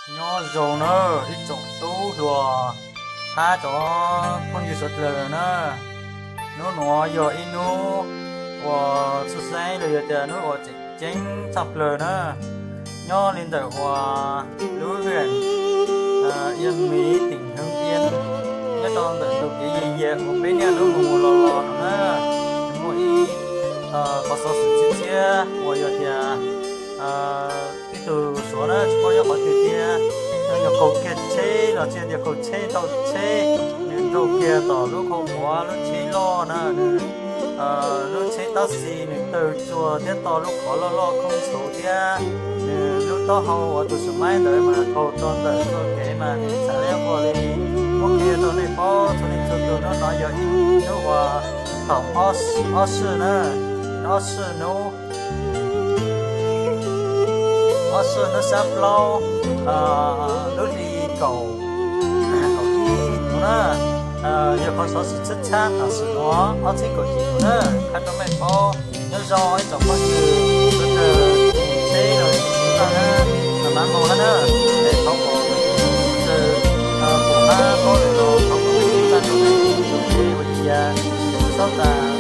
Nyob zoo na ib tsoom tub hluas hab cov phooj ywg suav dlawg na. Hnub nuav yog ib hnub uas txhua xeeb los yog tias hnub uas tseem ceeb tshaj plawg na. Nyob li ntawm uas lub huyện Yên Mỹ, tỉnh Hưng Yên, nyob rau ntawm ntug kev yig yam uas peb niaj hnub mus mus los los no na, muaj ib qhov xov xwm txhij txhiab uas yog tias ib tug suav na tsis paub nyob qhov twg thiab, nws nyuam qhuav kaug kiag tsheb los tsis yog tias kaug tsheb, nrau tsheb, nws nrau kiag tom lub qhov uas lub tsheb loj na, nws lub tsheb tab xis nws tawg tsuag thiab to lub qhov loj loj khoob ntxhuv thiab nws lub taub hau uas tus xwm maib ntawd mas qaug rau ntawm txoj kev mas nws txhais li ua li muab qhia rau nej paub txhua leej txhua tug. Hnub no yog ib hnub uas thaum ob sij na, ob sij hnub, ob sij hnub xab plaub lub hli kaum, kaum ib no na. Yog qhov xov xwm tshab tshab tam sim no ob txhiab kaum yim no na, qhia rau nej paub. Nyob zoo ib tsoom phooj ywg suav dlawg, tsheb los tsis tau na, mam mam mus hab na, es thov kom pum hab paub lawm los thov kom txaj rau nej ua ciav, txhob tas